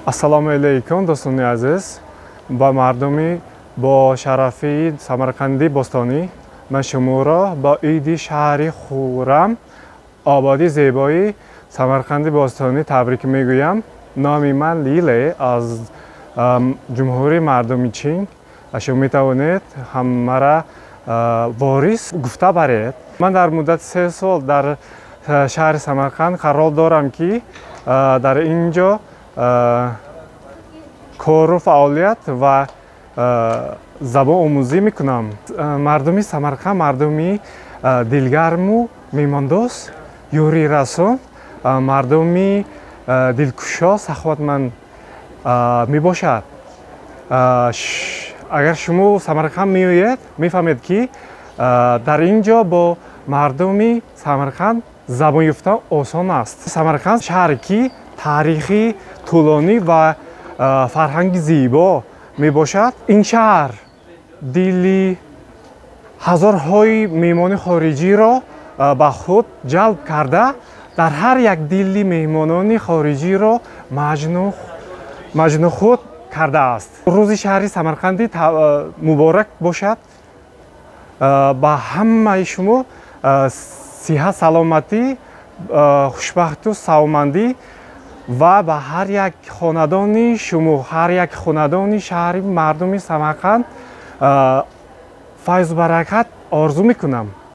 Ассалому алайкум, дӯстони азиз, ба мардуми бо шарафи Самарқанди бостонӣ. Ман шуморо ба иди шаҳри хуррам, ободи зебои Самарқанди бостонӣ табрик мегӯям. Номи ман Лиле, аз Ҷумҳурии мардуми Чин. Шумо метавонед ҳамара ворис гуфта баред. Ман дар муддати 3 сол дар шаҳри Самарқанд қарор дорам, ки дар ин ҷо кору фаъолият ва забономӯзӣ мекунам. Мардуми Самарқанд мардуми дилгарму меҳмондост, ёрирасон, мардуми дилкушо, саховатманд мебошад. Агар шумо Самарқанд меоед, мефаҳмед, ки дар ин ҷо бо мардуми Самарқанд забон ёфтан осон аст. Самарқанд шаҳре, ки таърихи тӯлонӣ ва фарҳанги зебо мебошад. Ин шаҳр дили ҳазорҳои меҳмони хориҷиро ба худ ҷалб карда, дар ҳар як дили меҳмонони хориҷиро маҷнуни худ кардааст. Рӯзи шаҳри Самарқандӣ муборак бошад. Ба ҳамаи шумо сиҳат, саломатӣ, хушбахту савмандӣ ва ба ҳар як хонадони шумо, ҳар як хонадони шаҳри мардуми Самарқанд файзу баракат орзу мекунам.